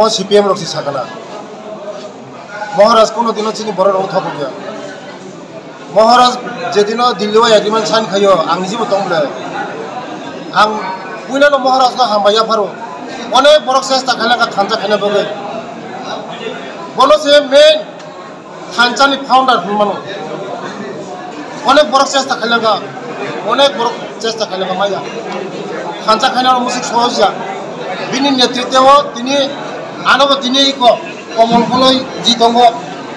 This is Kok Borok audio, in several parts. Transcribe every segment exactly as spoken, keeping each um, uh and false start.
O C P M rok si sakana. Maharaj kono dino chini borok rok thokok ya. Maharaj jedino Delhi o agreement sign khayo, ang niji bo tong bole. Ang puila no Maharaj no hambai ya pharo. Onek borok chesta khailangkha thansa khaina bagwi. Bono se main thansa ni founder hinmano. Onek borok chesta khailangkha, onek borok chesta khailangkha maya. Thansa khaina musik sohoj ya. Bini netritwo tini ano bo tini iko Komol Boloi ji tongo,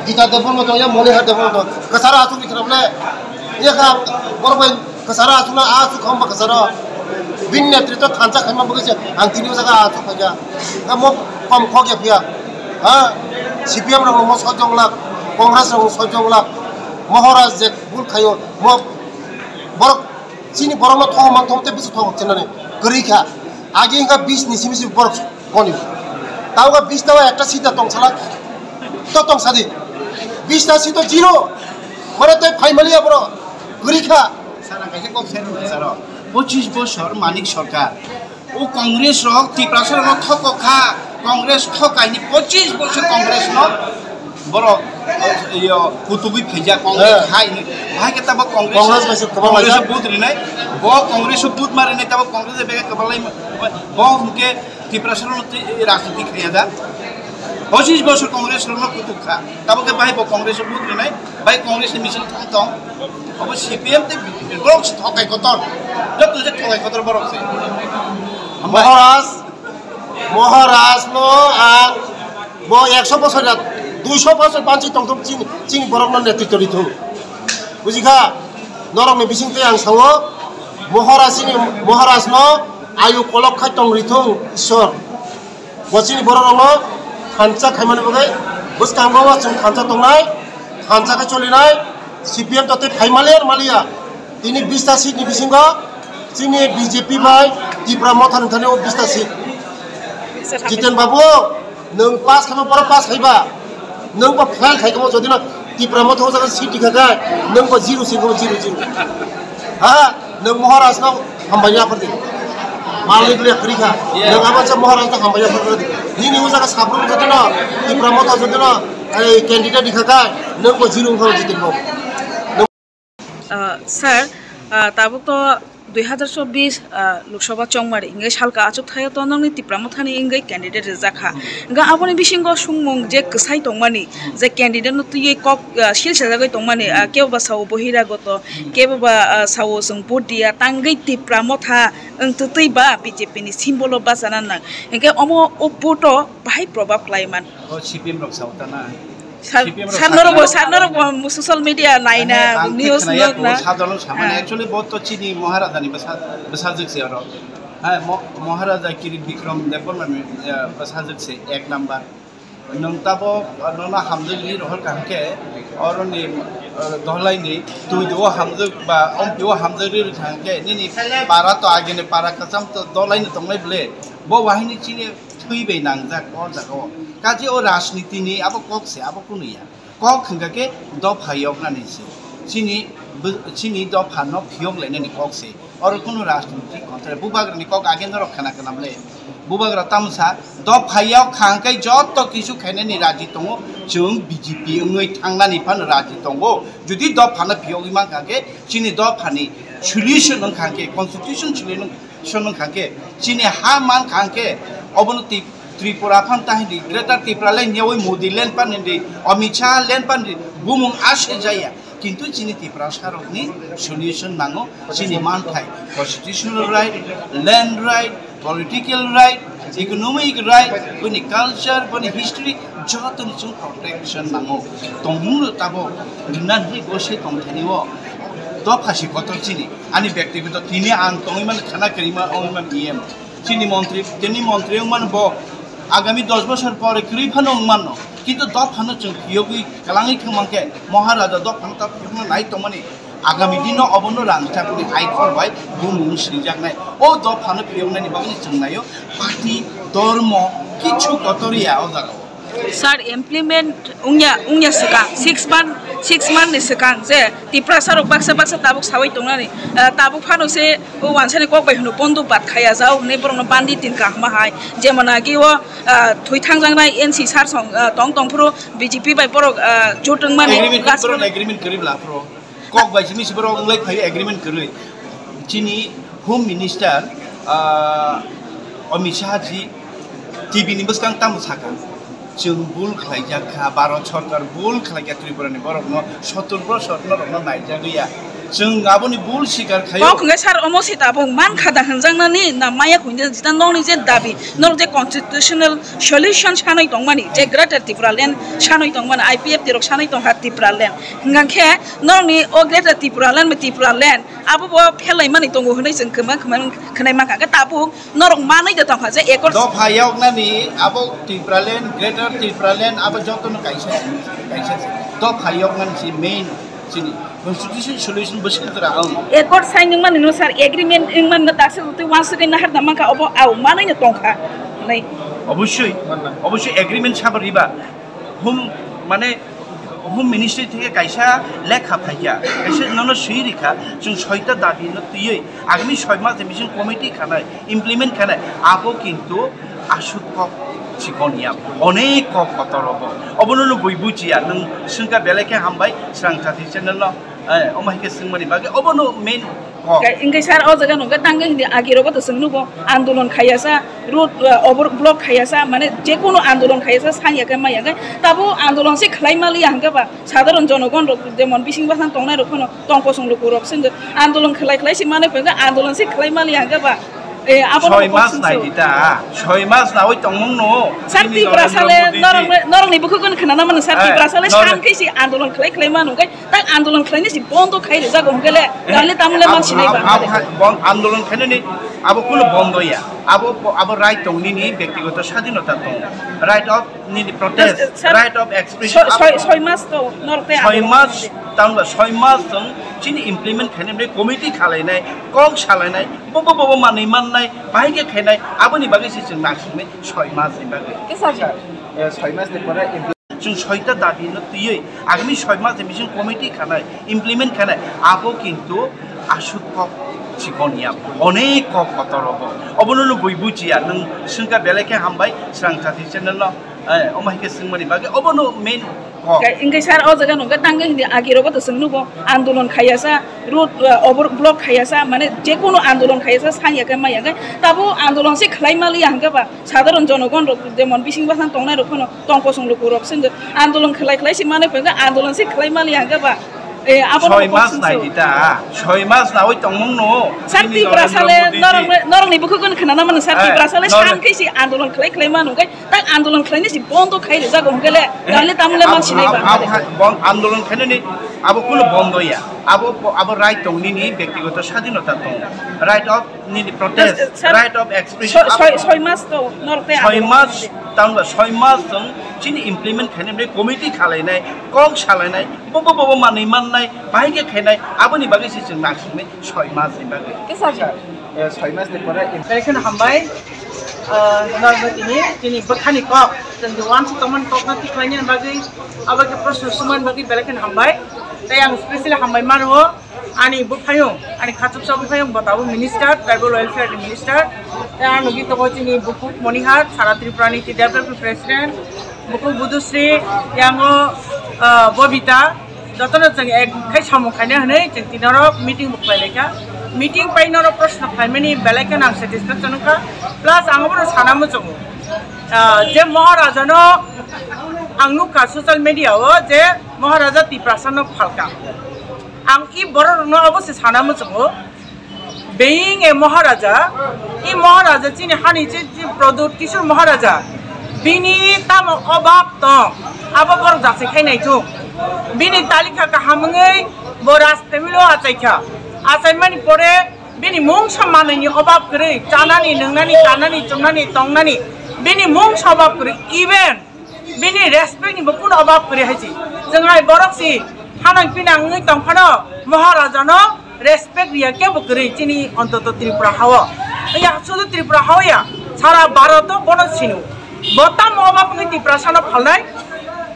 Gita Debbarma tongo, Monihar Debbarma tongo. Kwcharo aswk ni khna bole. Iya kha borok bai kwcharo aswk na aswk khamba kwcharo. Bini netritwo thansa khaima bagwi se ang tini o jaga aswk khaikha. Mo kom khok ya phiya. Ha? C P M rok mo sojong lak, Congress rok sojong lak. Maharaj je bul khayo, mo borok chini borok no thok man thok te bisu thok chinani. Kwrwi kha. Agi inga bis ni simi simi borok koni. Tawga bis tawa ekta sita tong sala. To tong sadi. Bis ta sito zero. Mara te phai maliya boro. Kwrwi kha. Sana kaisa kok sen saro. Pochis bosor Manik Sarkar. O Congress rok Tiprasa rok thokok kha. Congress thokaini pochis bosor Congress no borok, eh, iyo, kutugwi phaijak Congress Eh. Hai ni. Bahai khe tabo Congress Congress bai se kwbang Congress laijak. Vote rinai. Bo Congress vote ma rinai tabo Congress bege kwbang lai. Bo hwnkhe Tiprasa rok twi rajniti khaiya da. Pochis bosor Congress rok no kutuk kha. Tabo khe bahai bo Congress vote rinai. Bai Congress ni misil thang tong. Abo C P M te borok se thokai kotor. Joto je thokai kotor borok se. Hambai. Maharaj, Maharaj no ang bo ekso bosor na duiso bosor banchi tongthok chini, chini borok no netritwo rithung. Bujikha? Norok ni bising tei ang sao Maharaj chini, Maharaj no ayu kolok khai tong rithung Ishwar. Bo chini borok rokno thansa khaimani bagwi bwskango chwng thansa tongnai, thansa khe cholinai, C P M to tei phai maliya maliya. Tini bista seat ni bisingo chini B J P bai Tipra Motha ni thani o bista seat. Jiten Babu, nwng pass khaima borok pass khaiba, nwng bo fail khai kamo jodi no Tipra Motha o jaga seat dikha khe, nwng bo zero sing kamo zero zero. Ha, nwng Maharaj no hambai ya phardi. Malik le kri kha. Yeah. Nwng abo cha Maharaj no hambai ya phardi. Nini o jaga sabrum jodi no, Tipra Motha jodi no, ai candidate dikha khe, nwng bo zero wngkha jiti bo. Ah, sir, ah, tabuk to dui hazar chobbish, ah, Lok Sabha chongmari, hingke salka achuk thaio to nokni Tipra Mothani wngwi candidate rijak kha. Hingke aboni bisingo sungmung je kwsai tongmani, je candidate no twiwi kok, ah, sil sajagwi tongmani, ah, kebo ba sao Bohiragoto, kebo ba, ah, sao chwng vote diya, tangwi Tipra Motha wng twtwi ba B J P ni symbol o bachana nang. Hingke omo o vote o bahai probab khlai man. O C P M rok sao ta na. Sar, C P M rok sar norok bo, sar norok bo social media naina, Mane, ang news thik khna nok yakho, na. Sadolong samani. Ah. Actually, bo to chini Maharajani bwsa-, bwsajwk se oro. Ha, Mo-, Maharaja Kirit Bikram Debbarmani, eh, bwsajwk se ek number. Nwng tabo, eh, nono hamjwk ri rohor kaham khe, oroni, eh, dolaini twi do hamjwk ba ompi o hamjwk ri rwkha hwnkhe, nini para to agini para kwcham to dolaini tongnai bwle. Bo wahini chini thwi bai nangjak o jaga o. Kaje o rajniti ni abo kok se, abo kunu ya. Kok hwnkha khe dopha yoknani se. Chini bw-, chini dopha no phiyok lainani kok se. Oro kunu rajniti kontrai. Bubagra ni kok age norok khana khana bwle. Bubagra tamsa dopha yok kha hwnkhe joto kisu khainani raji tongo. Chwng B J P wngwi thangnani phano raji tongo. Jodi dopha no phiyogwi mankha khe chini dopha ni solution wngkha khe constitution solution Sono kha khe, chini ha man kha khe, obono Tri-, Tripura phan ta hindi, Greater Tripura land yawi Modi land pan hindi, Amit Shah land pan hindi, bumung ase jaya. Kintu chini Tiprasa rokni solution nango, chini manthai, constitutional right, land right, political right, economic right, boni culture, boni history, joto ni chung protection nango. Tongmung no tabo rinan hi gose tongthani o, dopha si kotor chini. Ani byaktigoto tini ang tongwi mano khana kwrwima wngwi mano E M. Chini montri, tini montri wng mano bo agami dos bosor pore kwrwi phano wng mano. Kintu dophano chwng phiyogwi kwlangwi thwng mankhe Maharaja dophano ta phiyokno nai tongmani agami dino obono rangchakni High Court bai bumung swijaknai. O dophano phiyoknani bagwi chwng naio party, dormo, kichu kotor ya o jagao. Sir, implement wngya, wngya swkang, six month, six month ni swkang je Tiprasa rok baksa baksa tabuk sawi tongnani, ah, tabuk phano se o wansani kok bai hwno bondo bat khaya jao hwnwi borokno bandi tin kahma hai, jemon agi o, ah, thwi thangjaknai N C sir song, ah, tong tong phuru B J P bai borok, ah, jotwng mani. Agreement khe borok agreement kwrwi bla phuru. Kok bai simi si borok wng lai phai agreement kwrwi. Chini Home Minister, ah, Amit Shah ji T V ni bwskang tamo saka, "Chwng bul khlaijak kha, Bharat Sarkar bul khlaikha Tripura ni borokno, sotor bosor norokno naijagwi ya. Chwng aboni bul sikar khaio." Kok hwnkhe sir omo se tabuk man kha da hwnjaknani na maya hwnjaknani jita nokni je dabi, nok je constitutional solution sanwi tongmani, je Greater Tipraland sanwi tongmani, I P F T rok sanwi tongkha Tipraland. Hwnkhe norokni o Greater Tipraland, Tipraland abo bo phelaimani tongo hwnwi chwng kwma kwma khwnai mankha. Hwnkhe tabuk norok manwi de tongkha je accord. Dopha yoknani abo Tipraland, Greater Tipraland abo jotono kaisa, kaisa se. Dopha yoknani se main chini constitution solution bwswk jora ang. Accord sign wngmani no sir, agreement wngmani no daksa twi wansugwi nahar da mankha obo au manwi no tongkha. Hwnwi. Obosoi, obosoi agreement sabo riba. Home, mane, Home Ministry theke kaisa lekha phaikha, kaisa nono swi rikha, chwng soita dabi no twiwi agami soi mas ni bising committee khanai, implement khanai, abo kintu aswk kok chikon ya, onek kok kotor obo. Obono no bui bujiya, nwng swngkha belai khe hambai, Srang Jati channel no, eh, omo hai khe swngmani bagwi, obono main Hwnkhe sir, o jaga nungkhe tangwi hindi agi rogo to chwng nugo andolon khayasa, road, uh, over block khayasa, mane jekono andolon khayasa, sanya khe maya khe tabo andolon se khlai maliya hwnkhe ba sadharon jonogon rok jemon bising bwsang tongnai rok phano tong kosong luku rok se andolon khlai khlai se mane phai andolon se khlai maliya hwnkhe ba, eh, abo soi mas nai dita, soi mas na oi tongmung no. Sir, Tripura sale norok, norok ni bukhuk khna na mano sir, Tripura sale san khe si andolon khlai khlai manu khe. Tak andolon khlaini si bondo khai rijak hwnkhe le, eh, dale tamle man sinai ba. Abo, abo, andolon khlainani abo kuno bondo ya. Abo, abo right tong nini bektigoto sadhinota tong. Right of nini protest, sir, right of expression. Soi, soi, soi mas to norok te soi andolon mas, khlaini. Tamla soi mas tong chini implement khlainai, committee khalainai, kok salainai, bobo bobo manwi mannai, bahai khe khainai, aboni bagwi se chwng naisingmai soi mas ni bagwi. Ke sir? Eh, soi mas ni pore implement Chwng soita dabi no twiwi agami soi mas ni bising committee khanai, implement khanai, abo kintu aswk kok chikon ya, onek kok kotor obo. Obono no bui bujiya, nwng swngkha belai khe hambai, Srang Jati channel no, eh, omo hai khe swngmani bagwi, obono main kok. Hwnkhe sir, o jaga nungkhe tangwi hindi agi rogo to chwng nugo andolon khayasa, road, uh, over block khayasa, mane jekono andolon khayasa, sanya khe maya khe, tabo andolon se khlai maliya hwnkhe ba. Sadharon jonogon rok jemon bising bwsang tongnai rok phano tong kosong luku rok sengkhe andolon khlai khlai si manwi phai khe andolon se khlai maliya hwnkhe ba, eh, abo soi mas nai dita, soi mas na oi tongmung no. Sir, Tripura sale norok, norok ni bukhuk khna na mano sir, Tripura sale san khe si andolon khlai khlai manu khe tak andolon khlaini si bondo khai rijak hwnkhe le dale tamle man sinai ba. Andolon khlainani abo kuno bondo ya, abo, abo right tong nini bektigoto sadhinota tong, right of nini protest, sir, right of expression. Soi, soi, soi mas to norok te soi andolon mas, khlainai. Tamla soi mas tong chini implement khainai, committee khalainai, kok salainai, bobo bobo manwi mannai, bahai khe khainai, aboni bagwi se chwng naisingmai soi mas ni bagwi. Ke sir? Eh, soi mas ni pore im- Belai kheno hambai, ah, norok tini, tini bwkhani kok, chwng je uansuk tongmani kok no tikhlaini bagwi, abo khe proshno sumani bagwi belai kheno hambai. Tei ang specially hambai mano. Ani buphayung, ani khachuksa buphayung bo tabuk minister, tribal welfare ni minister. Tei ano gito bo chini bukhuk Monihar, sara Tripura ni T W F ni president, bukhuk Budusri, yango, ah, Bobita, jotono chwng ek khai samung khaina hwnwi chwng tini norok meeting bo khlai laikha. Meeting pai norok proshno khlaimani belai kheno ang satisfaction wngkha. Plus ang obono sana muchungo, ah, je Maharaja no ang nukha social media o je Maharaja Tiprasa no phalka. Ang i borok rokno abo se sana muchungo. Being a Maharaja, i Maharaja chini hani che, che Pradyut Kishore Maharaja, bini tamo obab tong, abo borok jasai khai naithung. Bini talikha kaham wngwi bo raj family o achaikha. Achaimani pore bini mungsa manwini obab kwrwi, chanani, nwngnani, kanani, chumnani, tongnani, bini mungsa obab kwrwi. Even Bini respect ni bo kuno obab kwrwi hai se. Chwng hai borok si hanang pinang wngwi tong phano Maharaja no respect riya kebo kwrwi chini ontoto Tripura hao. Ya sudu Tripura hao ya, sara Bharat o bono sino. Bo tamo obab wngwi Tiprasano phalnai?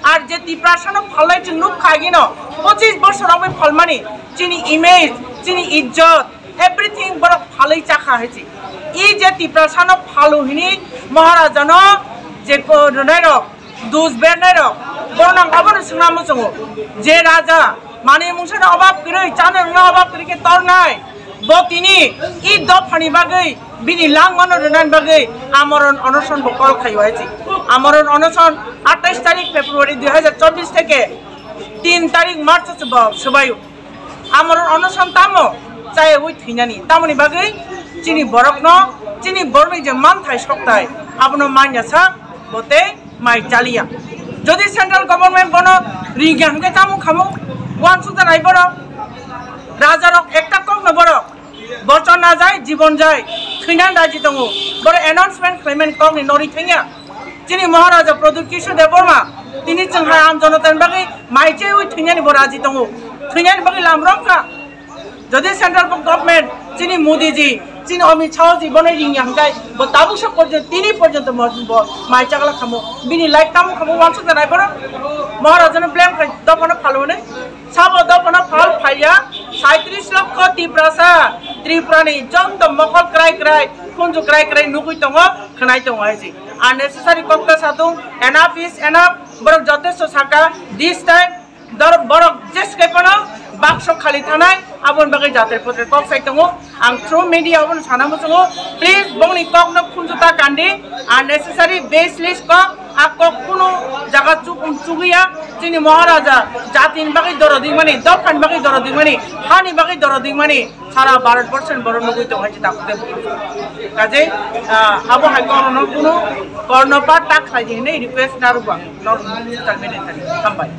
Ar je Tiprasano phalnai chwng nukha agino, pochis bosor romwi phalmani, chini image, chini ijjot, everything borok phalwi chakha hai se. I je Tiprasano phalu hini Maharajano je ko-, rwnairok, dus bernairok, borok nang abono swngna muchungo. Je raja manwi mungsano obab kwrwi, chana rwna obab kwrwi khe tornai, bo tini i dophani bagwi, bini langmano rwnani bagwi amoron onoson bo call khaio hai se. Amoron onoson atais tarik February dui hajar chobbish theke tin tarik March o se bo swbaio. Amoron onoson tamo chayagwi thwinani, tamoni bagwi chini borokno, chini borokni je manthai sokthai, abono manya sak bo tei mai chaliya. Jodi central government bono ringya hwnkhe tamo khamo, uansukda nai borok, rajarok ekta kokno borok, bochon na jai, jibon jai, thwinani raji tongo, borok announcement khlaimani kokni norwi thangya. Chini Maharaja Pradyut Kishore Debbarma, tini chwng hai aam jonotani bagwi mai chewi thwinani bo raji tongo, thwinani bagwi lam romkha. Jodi central government chini Modi ji, chini Amit Shah ji bono ringya hwnkhe bo tabuk sa porjonto, tini porjonto mo-, bo mai chagla khamo, bini life tamo khamo uansukda nai borok, Maharajano blame khai dophano phalwi. Sabo dophano phal phaiya, saitris lokho Tiprasa, Tripurani joto mokol krai krai, khunju krai krai nugwi tongo, khwnai tongo hai se. Unnecessary kokta satung, enough is enough, borok jotesto saka, this time, dor-, borok jeskai phano bakso khali thanai, aboni bagwi jatir putir kok sai tongo. Ang through media abono sana muchungo, please bongni kokno khunju ta kandi, unnecessary baseless kok, a kok kunu jaga chuk-, chugwiya, chini Maharaja jatini bagwi doro dingmani, dophani bagwi doro dingmani, hani bagwi doro dingmani, sara Bharat borso ni borok nugwi tongo hai se dakhuk de bukhuk. Kaje, ah, abo hai korno kunu korno pa tak khlai di hinwi request narwkgo ang, norok social media thani. Hambai.